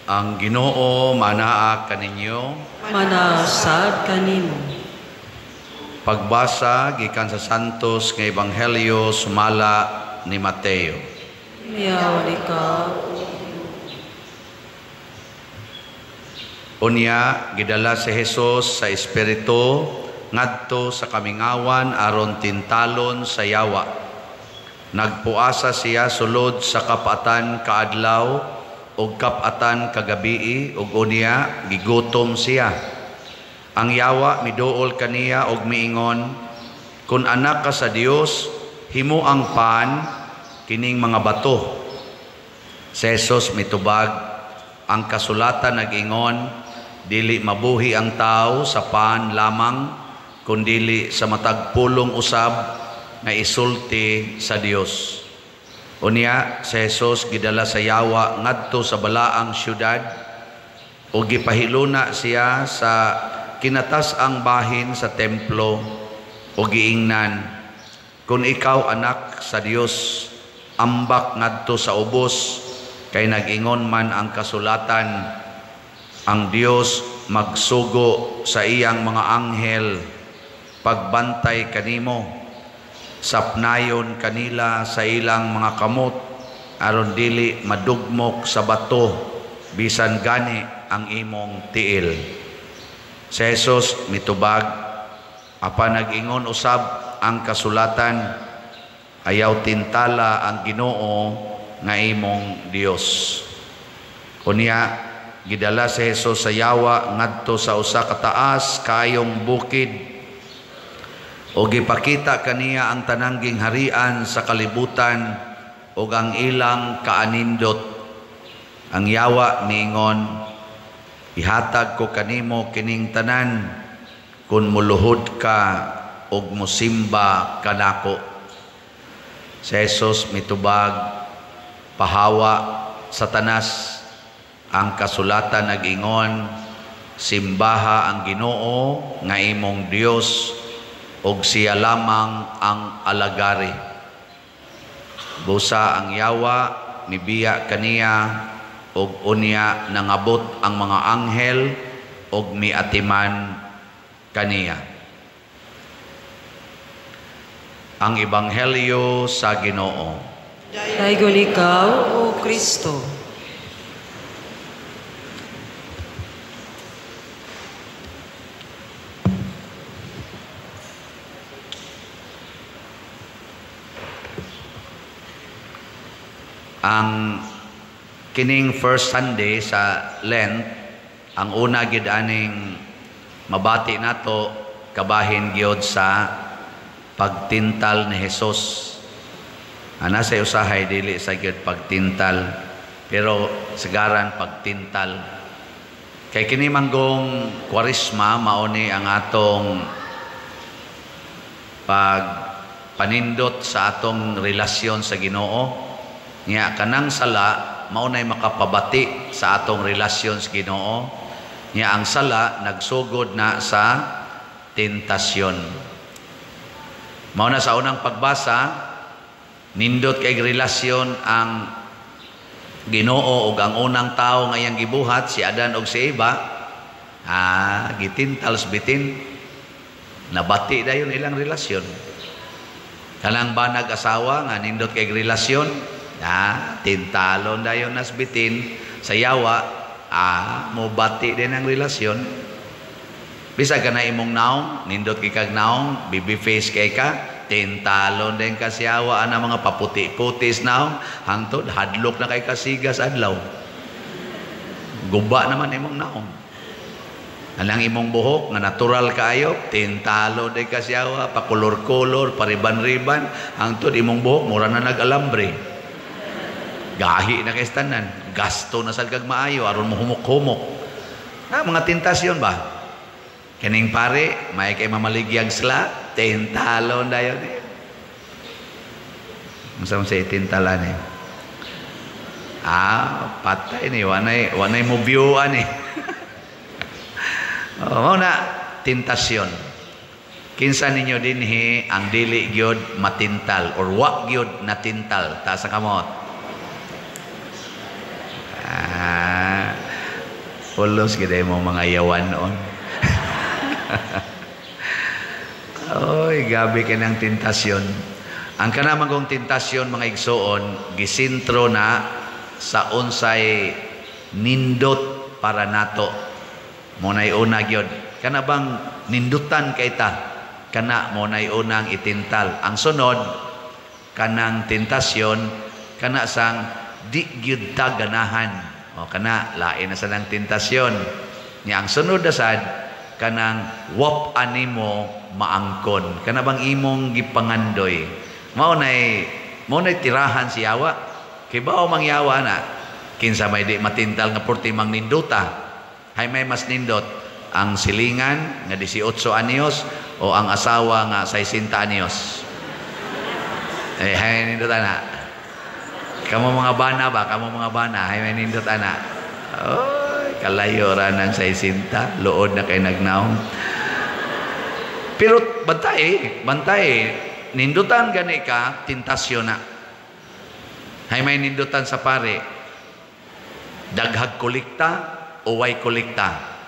Ang Ginoo manaa kaninyo. Manasad kanimo. Pagbasa gikan sa Santos nga Ebanghelyo sumala ni Mateo. Miyaw ikaw. Unya gidala si Jesus sa Espiritu ngadto sa kamingawan aron tintalon sa yawa. Nagpuasa siya sulod sa kapatan kaadlaw ug kapatan kagabii ug unya gigutom siya. Ang yawa miduol kaniya og miingon, "Kun anak ka sa Dios, himo ang pan kining mga bato." Si Jesus mitubag, ang kasulatan nag-ingon, dili mabuhi ang tao sa pan lamang, kundili sa matag pulong usab nga isulti sa Dios. Unya si Jesus gidala sa yawa ngadto sa balaang syudad ug gipahiluna siya sa kinatas-ang bahin sa templo ug giingnan, "Kun ikaw anak sa Dios, ambak ngadto sa ubos, kay nag-ingon man ang kasulatan, ang Dios magsugo sa iyang mga anghel pagbantay kanimo, sapnayon kanila sa ilang mga kamot aron dili madugmok sa bato bisan gani ang imong tiil." Si Jesus mitubag, apan nag-ingon usab ang kasulatan, ayaw tintala ang Ginoo nga imong Dios. Unya gidala si Jesus sa yawa ngadto sa usa ka taas kayong bukid o gipakita kaniya ang tanang gingharian sa kalibutan ug ang ilang kaanindot. Ang yawa miingon, "Ihatag ko kanimo kining tanan kun muluhod ka ug mosimba kanako." Si Jesus mitubag, "Pahawa, Satanas, ang kasulatan nag-ingon, simbaha ang Ginoo nga imong Dios ug siya lamang ang alagari." Busa ang yawa mibiya kaniya ug unya nangabot ang mga anghel ug miatiman kaniya. Ang Ebanghelyo sa Ginoo. Daygon ikaw, O Kristo. Ang kining first Sunday sa Lent, ang una gid aning mabati nato kabahin gyud sa pagtintal ni Jesus. Ana sa usahay dili sa gyud pagtintal, pero sigaran pagtintal. Kay kini manggong Kwaresma mao ni ang atong pagpanindot sa atong relasyon sa Ginoo. Nya kanang sala mao nay makapabati sa atong relasyon sa Ginoo. Nya ang sala nagsugod na sa tentasyon. Mao na sa unang pagbasa, nindot kay relasyon ang Ginoo ug ang unang tawo nga iyang gibuhat, si Adan ug si Eva, gitintal bitin, nabati dayon ilang relasyon. Kanang banag asawa nga nindot kay relasyon, tintalon dayon nasbitin sa yawa, mobati din ang relasyon. Bisag ka na imong naong, nindot kay kag naong, baby face kay ka, tintalon din ka sa yawa ana mga paputi-putis naong, hangtod hadlok na kay kasigas adlaw. Guba naman imong naong. Anang imong buhok nga natural kaayo, tintalon din ka sa yawa, pakulor-kulor, pariban-riban, hangtod imong buhok mura na nag-alambre. Gahi na kay tanan, gasto na sad kag maayo aron mohumok-humok. Mga tentasyon ba? Kining pare, may kay mamaligyag sila, tintalon dayon. Unsa man say tintalan ni? Patay ni, wanay mo view ani. Mao na tentasyon. Kinsa ninyo dinhi ang dili gyud matintal or wa gyud natintal? Taas ang kamot. Pulos gid mo mga yawan noon. Oy, gabi kanang tentasyon. Ang kanamang kong tentasyon mga igsoon, gisintro na sa unsay nindot para nato. Mo nay una gyud. Kana bang nindutan kay ta? Kana mo nay unang itintal. Ang sunod kanang tentasyon kana sang di gyud ta ganahan. O kana lain na sa nang tentasyon. Nya ang sunod na sad kanang wap animo maangkon. Kana bang imong gipangandoy. Mao nay tirahan si yawa. Kay bao mangyawa na kinsa may di matintal nga porti mang ninduta. Hay may mas nindot ang silingan nga 18 anyos o ang asawa nga 60 anyos. Eh hay nindot ana. Kamo mga bana ba? Kamo mga bana, hay may nindot ana. Oy, kalayo ra nang 60, luod na kay nagnaong. Pero bantay, bantay, nindutan gani ka, tentasyon na. Hay may nindutan sa pare. Daghag kolekta o way kolekta?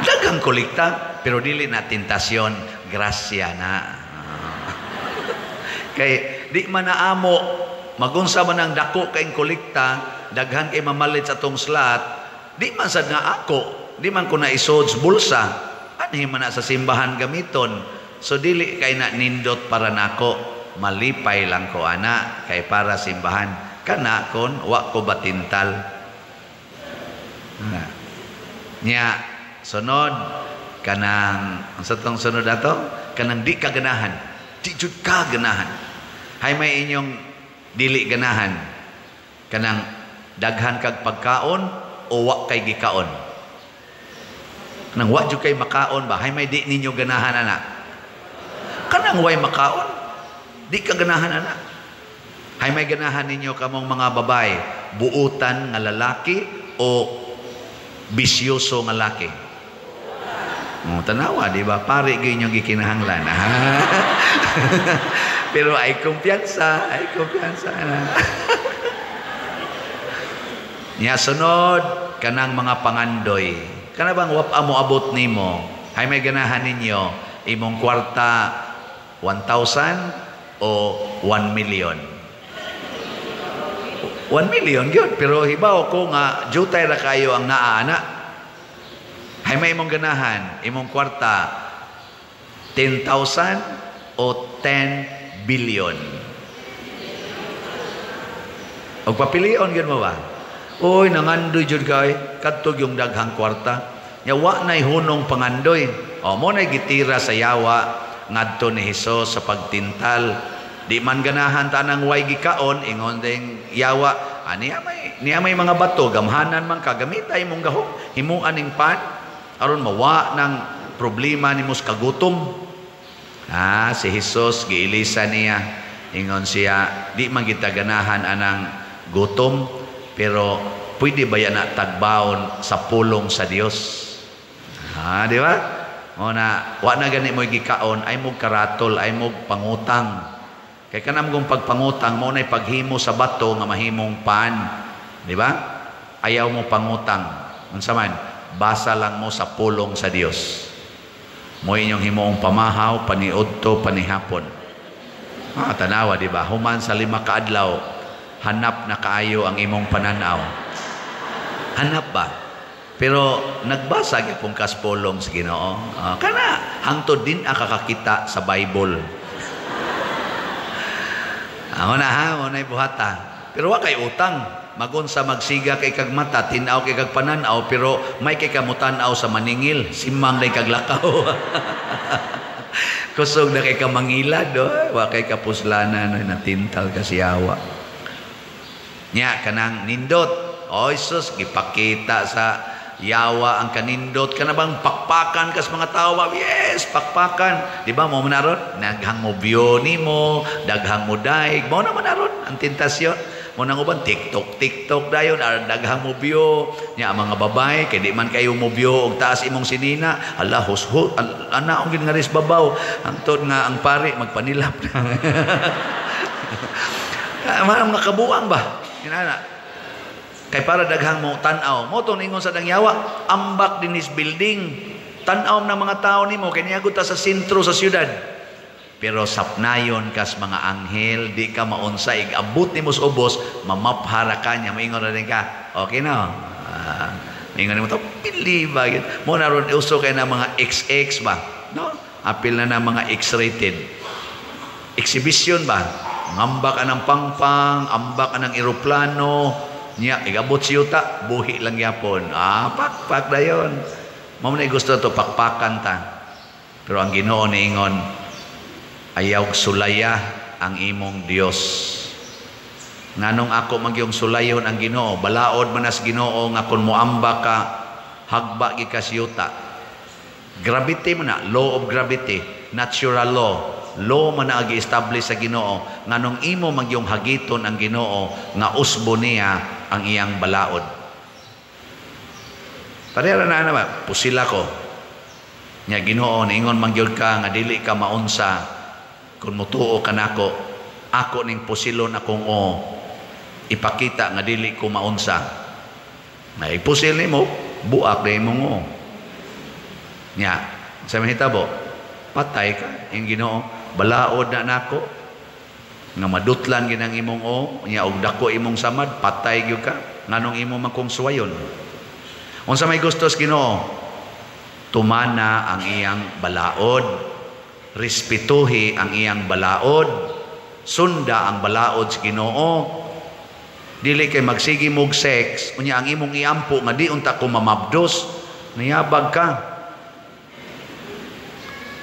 Daghang kolekta, pero dili na tentasyon, grasya na. Kay di man naamo, magunsa man ang dako kay kolekta, daghan kay mamalit sa atong slot, di man sad nga ako, di man ko na isod sa bulsa, anhi man na sa simbahan gamiton. So dili kay na nindot para nako, malipay lang ko ana kay para simbahan. Kana kon wa ko batintal. Na. Nya sunod kanang ang sa tong sunod ato, kanang di ka ganahan, di jud ka ganahan. Hay may inyong dili ganahan, kanang daghan kag pagkaon o wa kay gikaon. Kanang wa jud kay makaon ba, hay may di ninyo ganahan ana. Kanang way makaon, di ka ganahan ana. Hay may ganahan ninyo kamong mga babae, buutan nga lalaki o bisyoso nga laki. Oh, tanawa, di ba? Pare gyud inyong gikinahanglan. Pero ay kumpiyansa na. Nya sunod kanang mga pangandoy. Kana bang wap amo abot nimo? Hay may ganahan ninyo imong kwarta 1,000 o 1 million? 1 million gyud, pero hibaw ko nga jutay ra kayo ang naa ana. Hay may imong ganahan imong kwarta 10,000 o 10 billion? Og papilion gyud mo ba? Oy, nangandoy jud kay kadto yung daghang kwarta. Nya wa nay hunong pangandoy. O mo nay gitira sa yawa ngadto ni Hesus sa pagtintal. Di man ganahan tanang way gikaon, ingon ding yawa, niya may mga bato, gamhanan man ka, gamita imong gahom, himuan ning pan aron mawa ng problema nimo sa kagutom. Ah, si Hesus giilisa niya, ingon siya, di man kita ganahan anang gutom, pero pwede ba yan na tagbaon sa pulong sa Dios? Ah, di ba? O na, wa na gani mo gikaon, ay mo karatol, ay mo pangutang. Kay kanam kong pagpangutang, mo na'y paghimo sa bato nga mahimong pan. Di ba? Ayaw mo pangutang. Unsa man, basa lang mo sa pulong sa Dios. Mo inyong himuong pamahaw, paniudto, panihapon. Ah, tanawa, di ba? Human sa 5 ka adlaw, hanap na kaayo ang imong pananaw. Hanap ba? Pero nagbasa gyud kas pulong sa Ginoo. Kana hangtod din akakakita sa Bible. Amo na ha, mo na buhata. Pero wa kay utang. Magun sa magsiga kay kag mata, tin-aw kay kag pananaw, pero may kay kamutan-aw sa maningil, simang day kag lakaw. Kusog na kay ka mangilad, oh. Wa kay kapuslanan, oh, natintal ka siyawa. Nya kanang nindot. Oh, Jesus, gipakita sa yawa ang kanindot. Kana bang pakpakan kas mga tao? Yes, pakpakan. Di ba mo manaron? Daghang mo biyo nimo, daghang mo daig. Mo na manaron ang tentasyon. Mo nang uban TikTok, TikTok dayon, daghang mo biyo. Nya ang mga babae kay di man kayo mo biyo og taas imong sinina. Ala hushot, ana ang gingaris babaw. Hangtod nga ang pare magpanilap na. Mga kabuang ba? Inana. Kay para daghang mo tan-aw. Mao tong ingon sa dangyawa, ambak dinis building. Tan-aw ng mga tao nimo kay niagod ta sa sentro sa syudad. Pero sapnayon kas mga anghel, di ka maunsa, igabot nimo sa ubos, mamaphara ka niya, maingon na din ka. Okay na. Maingon nimo to, pili ba? Mo na ron uso kay na mga XX ba? No? Apil na na mga X-rated. Exhibition ba? Ngamba ka ng pangpang, amba ka ng eroplano, niya, igabot siyuta, buhi lang yapon. Ah, pakpak dayon. Mao na gusto to pakpakan ta. Pero ang Ginoo niingon, ayaw sulaya ang imong Dios. Nganong ako magyong sulayon ang Ginoo, balaod man as Ginoo nga kun moamba ka, hagba gi ka siyuta. Gravity man na, law of gravity, natural law. Law man na gi-establish sa Ginoo nganong imo magyong hagiton ang Ginoo nga usbo niya ang iyang balaod. Pareha na na ba? Pusila ko. Nya Ginoo, niingon man gyud ka nga dili ka maunsa kung mutuo ka nako, ako ning pusilon akong o ipakita nga dili ko maunsa. Na ipusil nimo, buak na imong o. Nya, sa mahitabo, patay ka yung Ginoo, balaod na nako nga madutlan ginang imong o, nya og dako imong samad, patay gyud ka nganong imo man kong suwayon. Unsa may gusto sa Ginoo? Tumana ang iyang balaod, respetuhi ang iyang balaod, sunda ang balaod sa Ginoo. Dili kay magsige mog sex, unya ang imong iampo nga di unta ko mamabdos, niyabag ka.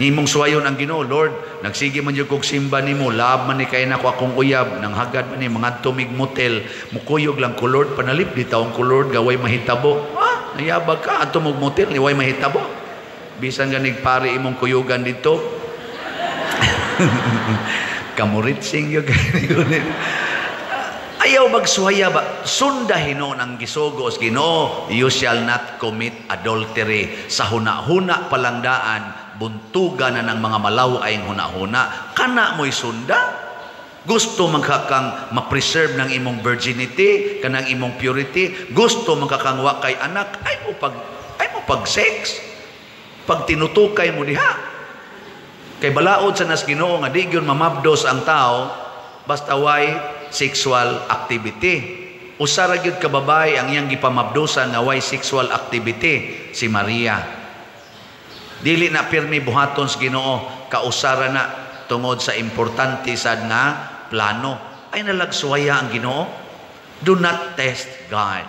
Imong suwayon ang Ginoo, Lord, nagsige man jud kog simba nimo, laab man ni kay nako akong uyab, nang hagad man ni mga tumig motel, mukuyog lang ko Lord, panalip di taong ko Lord, gaway mahitabo. Ah, nayabag ka, adto mog motel, ni way mahitabo. Bisan ganig pare imong kuyugan dito. Kamuritsing gyud. Ayaw magsuwaya ba? Sunda hinuon ang gisugo sa Ginoo, you shall not commit adultery. Sa huna-huna palangdaan, buntugan na ng mga malaw ay huna-huna. Kana mo'y sunda? Gusto man ka kang ma-preserve ng imong virginity, kanang imong purity, gusto man ka kang wa kay anak, ay mo pag sex. Pag tinutukay mo diha. Kay balaod sa nas Ginoo nga di gyud mamabdos ang tao basta way sexual activity. Usa ra gyud ka babae ang iyang gipamabdosan nga way sexual activity, si Maria. Dili na pirmi buhaton sa Ginoo, kausara na tungod sa importante sad nga plano. Ay nalagsuwaya ang Ginoo. Do not test God.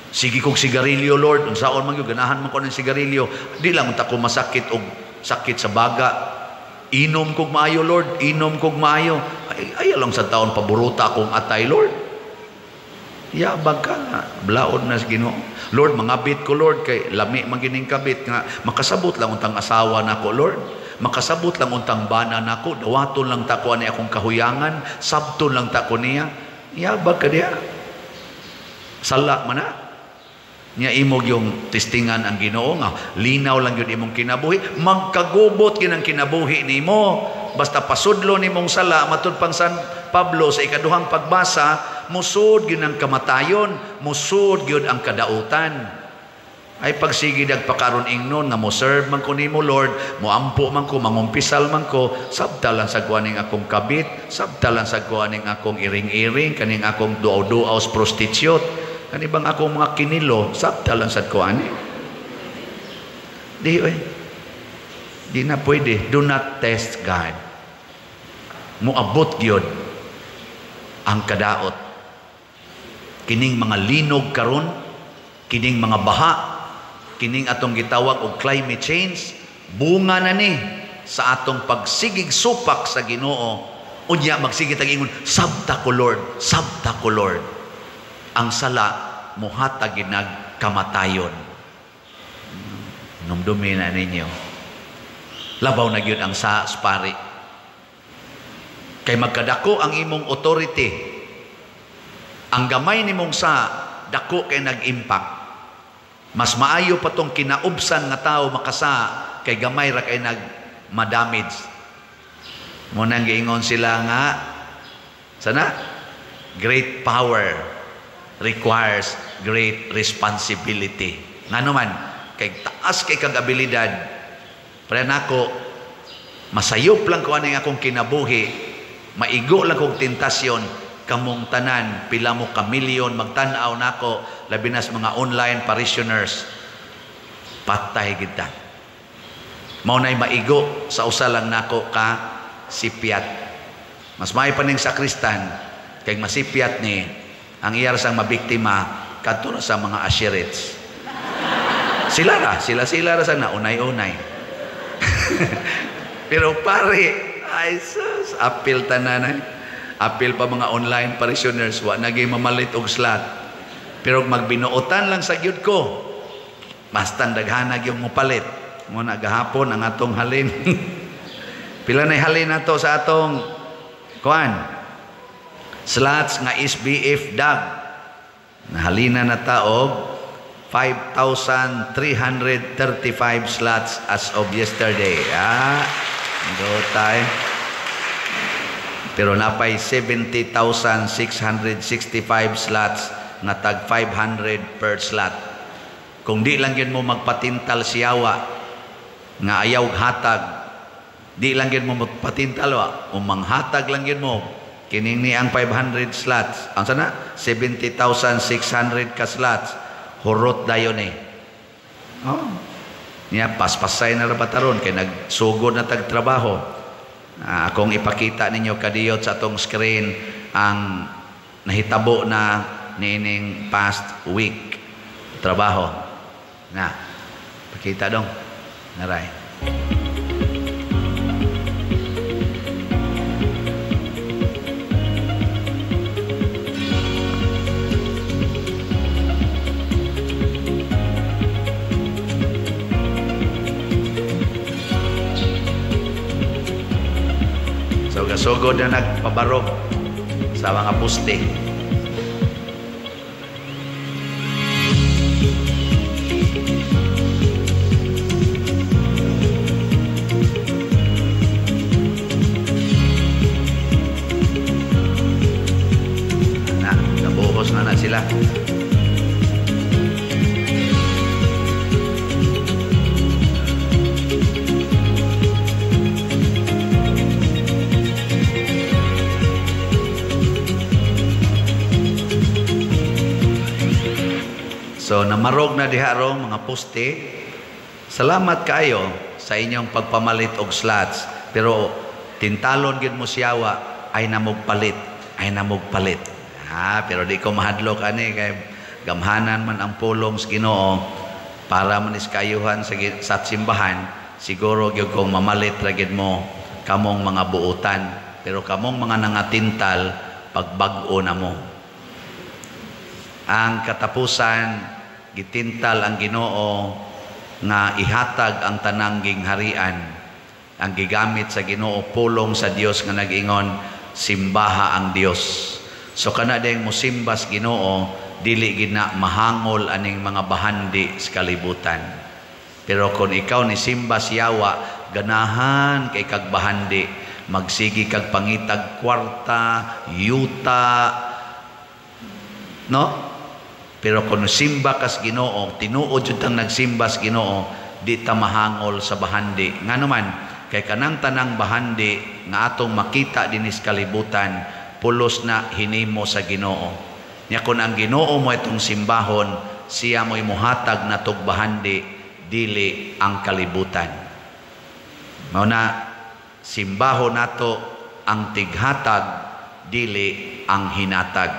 Sige kog sigarilyo, Lord, unsaon man gyud ganahan man ko ng sigarilyo. Di lang unta ko masakit og sakit sa baga. Inom kog maayo, Lord, inom kog maayo. Ay, ayaw lang sa taon paburuta akong atay, Lord. Yabag ka nga, blaod na sa Ginoo. Lord, mangabit ko, Lord, kay lami man gining kabit nga makasabot lang untang asawa nako, Lord. Makasabot lang untang bana nako, dawaton lang ta ko ani akong kahuyangan, sabton lang ta ko niya. Yabag ka diha. Sala man na. Nya imog yung testingan ang Ginoo nga linaw lang yun imong kinabuhi, magkagubot gyud ang kinabuhi nimo. Basta pasudlo nimong sala, matud pang San Pablo sa ikaduhang pagbasa, musud gyud ang kamatayon, musud gyud ang kadautan. Ay pagsige pakaron ingnon nga mo serve man ko nimo Lord, moampo man ko, mangumpisal man ko, sabta lang sa kuaning akong kabit, sabta lang sa kuaning akong iring-iring, kaning akong duaw-duaw sa prostitute, kani bang akong mga kinilo, sabta lang sa kuani. Di oy. Di na pwede. Do not test God. Muabot gyud ang kadaot. Kining mga linog karon, kining mga baha, kining atong gitawag og climate change, bunga na ni sa atong pagsigig supak sa Ginoo. Unya magsige tag ingon, sabta ko Lord, sabta ko Lord. Ang sala muhatag ginag kamatayon. Numdumi na ninyo. Labaw na gyud ang sa pari. Kay magkadako ang imong authority. Ang gamay nimong sa dako kay nag-impact. Mas maayo pa tong kinaubsan nga tao makasa kay gamay ra kay nag madamage. Mo nang giingon sila nga sana great power requires great responsibility. Ngano man, kay taas kay kag abilidad, pre nako masayop lang ko aning akong kinabuhi, maigo lang kog tentasyon, kamong tanan pila mo ka milyon magtan-aw nako, labi na sa mga online parishioners, patay gid ta. Mao nay maigo sa usa lang nako ka sipyat. Mas may pa ning sakristan kay masipyat ni ang iyar sang mabiktima kadto ra sa mga asherets. Sila ra, sila ra sa naunay-unay. Pero pare, ay sus, apil tanan ay. Apil pa mga online parishioners, wa nagay mamalit og slot. Pero magbinuotan lang sa gyud ko, bastang daghanag yung mopalit. Mo na gahapon ang atong halin. Pila nay halin nato sa atong kuan? Slots nga SBF DAG. Nahalina na ta og 5,335 slots as of yesterday. Ah, tay. Pero napay 70,665 slots nga tag 500 per slot. Kung di lang gyud mo magpatintal siyawa nga ayaw hatag, di lang gyud mo magpatintal wa, o manghatag lang gyud mo kining ni ang 500 slots. Ang sana 70,600 ka slots. Hurot dayon eh. Oh. Niya paspasay na ra bataron kay nagsugod na tag trabaho. Akong ipakita ninyo kadiyot sa atong screen ang nahitabo na niining past week trabaho. Na pakita dong. Naray. So gasugod na nagpabarog sa mga poste. Na, nabuhos na na sila. So namarog na diha rong mga poste. Salamat kaayo sa inyong pagpamalit og slots, pero tintalon gid mo siyawa ay namugpalit, ay namugpalit. Ha, pero di ko mahadlok ani kay gamhanan man ang pulong sa Ginoo para man iskayuhan sa simbahan. Siguro gyud kung mamalit ra gid mo kamong mga buotan, pero kamong mga nangatintal pagbag-o na mo. Ang katapusan, gitintal ang Ginoo nga ihatag ang tanang gingharian. Ang gigamit sa Ginoo pulong sa Dios nga nag-ingon, simbaha ang Dios. So kana dayong mosimbas Ginoo, dili gid na mahangol aning mga bahandi sa kalibutan. Pero kung ikaw ni simbas yawa, ganahan kay kag bahandi, magsigi kag pangitag kwarta, yuta, no? Pero kung simba kas Ginoo, tinuod jud tang nagsimba sa Ginoo, di ta mahangol sa bahandi. Ngano man, kay kanang tanang bahandi nga atong makita dinis kalibutan, pulos na hinimo sa Ginoo. Nya kun ang Ginoo mo itong simbahon, siya mo'y muhatag na tog bahandi, dili ang kalibutan. Mao na simbahon nato ang tighatag, dili ang hinatag.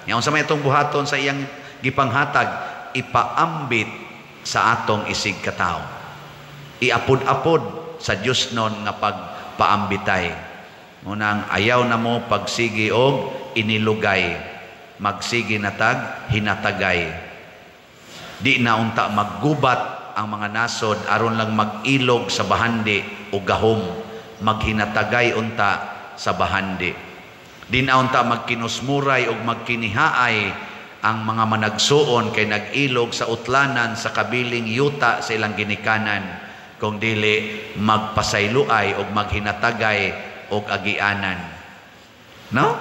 Nya unsa may itong buhaton sa iyang gipanghatag, ipaambit sa atong isig katawo. Iapod-apod sa Dios non nga pagpaambitay. Munang ayaw na mo pagsigi og inilugay, magsigi na tag hinatagay. Di na unta maggubat ang mga nasod aron lang mag-ilog sa bahandi o gahom, maghinatagay unta sa bahandi. Di na unta magkinusmuray og magkinihaay ang mga managsuon kay nag-ilog sa utlanan sa kabiling yuta sa ilang ginikanan, kung dili magpasayloay og maghinatagay og agianan. No?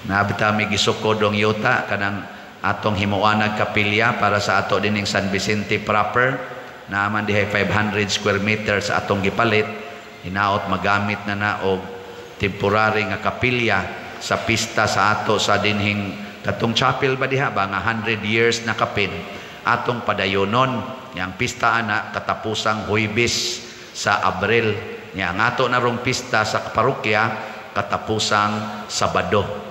Nabita mi gisukod og yuta kanang atong himuanag kapilya para sa ato dining San Vicente proper. Naaman dihay 500 square meters sa atong gipalit. Hinaot magamit na na og temporary nga kapilya sa pista sa ato sa dinhing katong chapel ba diha ba nga 100 years na kapin atong padayonon. Yang pista ana katapusang Huwebes sa Abril. Nya ang ato na rong pista sa parokya katapusang Sabado.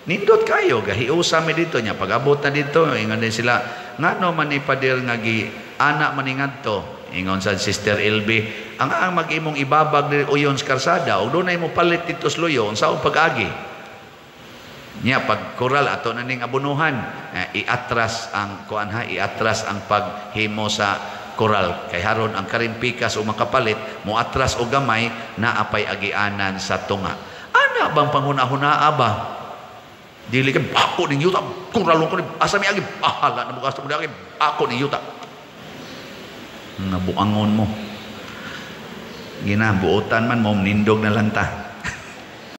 Nindot kayo, gahiusa mi dito nya pag-abot na dito, ingon din sila, ngano man ni pader nga gi ana man ni ngadto. Ingon sa Sister LB, ang mag-imong ibabag diri uyon sa karsada ug dunay mo palit dito sa luyo, unsa ang pag-agi? Nya pag koral ato na ning abunuhan, iatras ang kuan ha, iatras ang paghimo sa koral kay haron ang karimpikas o makapalit mo atras og gamay na apay agianan sa tunga. Ana bang panghuna-hunaa ba? Dili kay ako ning yuta, kuralon ko ni asa mi agi, bahala na bukas mo agi, ako ning yuta. Nabuangon mo. Gina buotan man mo nindog na lang ta.